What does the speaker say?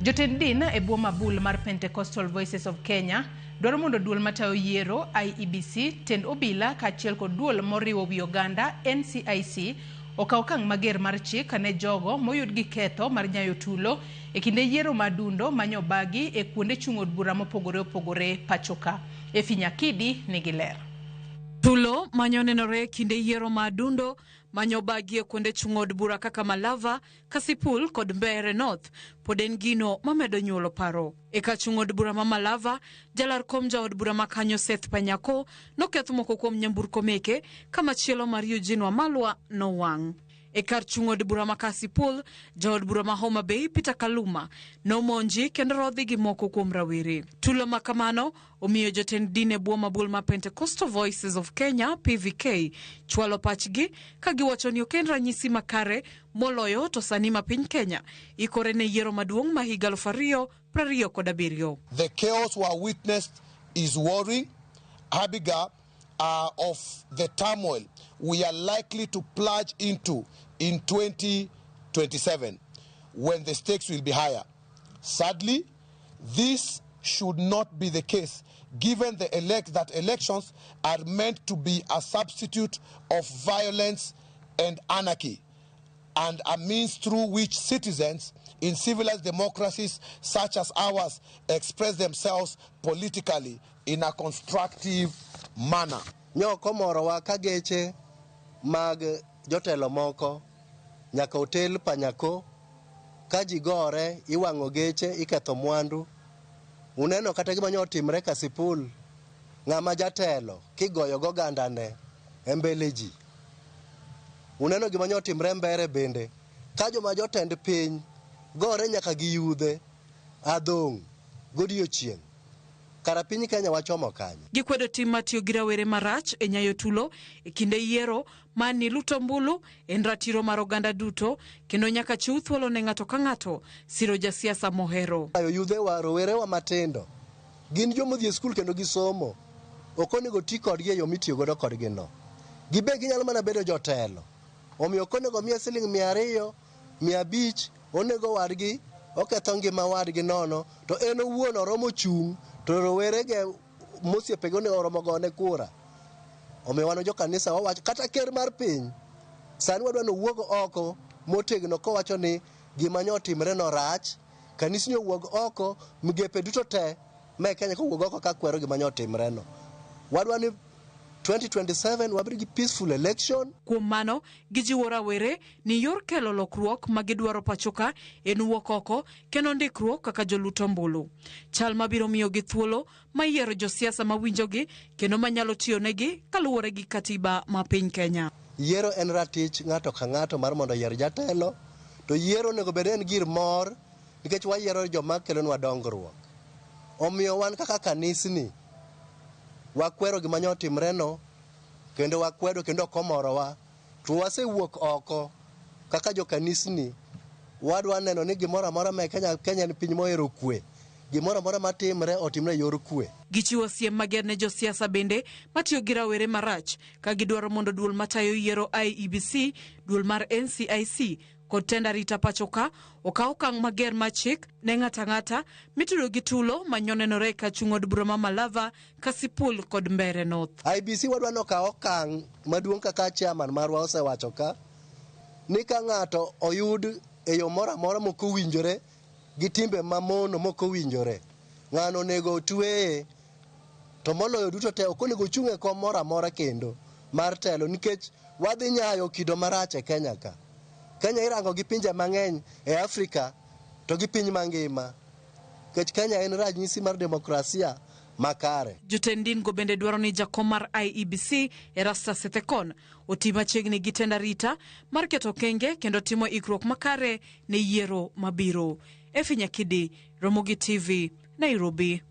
Jotend din e bwo mabul mar Pentecostal Voices of Kenya dwaro mondo duol matayo yiero IEBC, tend obila kaachiel kod duol moriwo wi oganda NCIC okaw okang' mager mar chik ne jogo moyud gi ketho mar nyayo tulo e kinde yiero ma adundo manyo obagi e kuonde chung' od bura mopogore opogore pachoka. Effie Nyakidi nigi ler. Tulo manyo nenore e kinde yiero ma adundo manyo obagi e kuonde chung' od bura kaka Malava, Kasipul kod Mbeere North pod en gino mamedo nyuolo paro. E kar chung' od bura ma Malava, jalar kom jaod bura ma kanyo Seth Panyako noketh moko kuom nyamburko meke ka machielo mar Eugene Wamalwa nowang'. E kar chung' od bura ma Kasipul, jaod bura ma Homa Bay Peter Kaluma nomonji kendo rodhi gi moko kuom rawere. Tulo ma kamano omiyo jotend din e bwo mabul ma Pentecostal Voices of Kenya PVK chwalo pachgi ka giwacho ni ok en ranyisi makare moloyo to sani ma piny Kenya ikore ne yiero maduong' ma higa 2027. The chaos we witnessed is worrying. Harbinger of the turmoil we are likely to plunge into in 2027 when the stakes will be higher. Sadly, this should not be the case given the elect that elections are meant to be a substitute of violence and anarchy and a means through which citizens in civilized democracies such as ours express themselves politically in a constructive manner. Nyok omorowa ka geche mag jotelo moko nyaka otel Panyako ka ji gore iwang'o geche iketho mwandu. Uneno kata gima nyo otimre Kasipul, ng'ama jatelo kigoyo gogandane e mbele ji. Uneno gima nyo otimre Mbeere bende ka joma jotend piny gore nyaka gi yudhe adhong' godiochieng'. Kara piny Kenya wachomo kanye? Gikwedo tim mar tiyo gi rawere marach e nyayo tulo e kinde yiero ma ni luto ombulu en ratiro mar oganda duto kendo nyaka chiw thuolo ne ng'ato ka ng'ato siro jasiasa mohero. Ayo yudhewa, rowerewa matindo gin joma odhi e skul kendo gisomo. Ok onego ti kodgi e yo mitiyo godo kodgi no. Gibe ginyalo mana bedo jotelo. Omiyo ok onego miye siling 200, 500, onego wadgi, oketho ngima wadgi nono, to en owuon oromo chung' to rowerege mosiepege onego oromo gone kura. Omiyo wan jo kanisa wawacho kata ker mar piny sani wadwa ni owuog oko motegno kowacho ni gima nyo otimre no rach, kanisni owuog oko, migepe duto te me Kenya kowuog oko ka kwero gima nyo otimre no. Wadwa ni 2027 wabed gi peaceful election. Kuom mano, gijiwo rawere ni yor kelo lokruok ma gidwaro pachoka en wuok oko kendo ndikruok kaka jolut ombulu. Chal mabiro miyogi thuolo ma yiero josiasa mawinjogi kendo manyalo tiyonegi kaluwore gi katiba ma piny Kenya. Yiero en ratich ng'ato ka ng'ato mar mondo oyier jatelo, to yiero onego bed en gir mor nikech wayiero joma kelonwa dongruok. Omiyo wan kaka kanisni wakwero gima nyo otimreno kendo wakwedo kendo ok omorowa to wasewuok oko kaka jokanisni wadwa neno ni gimoro amora ma Kenya, Kenya en piny mohero kwe. Gimoro amora matimre otimre e yor kwe. Gichiwo siem mager ne josiasa bende matiyo gi rawere marach ka gidwaro mondo duol matayo yiero IEBC, duol mar NCIC kod tend arita pachoka okaw okang' mager mar chik ne ng'ato ang'ata mitudo gi tulo manyonenore ka chung' od bura ma Malava, Kasipul kod Mbeere North. IEBC wadwa ni okaw okang' maduong' kaka chairman marwa osewacho ka ni ka ng'ato oyud e yo moro amora mok owinjore gi timbe mamono mok owinjore, ng'ano onego otweye, to moloyo duto te ok onego ochung' e kom moro amora kendo mar telo nikech wadhi nyayo kido marach e Kenya ka. Kenya irango gi pinje mang'eny e Afrika to gi piny mangima nikech Kenya en ranyisi mar demokrasia makare. Jotend din go bende dwaro ni jakom mar IEBC Erastus Ethekon oti machiegni gi tend arita mar keto okenge kendo timo ikruok makare ne yiero mabiro. Effie Nyakidi, Ramogi TV, Nairobi.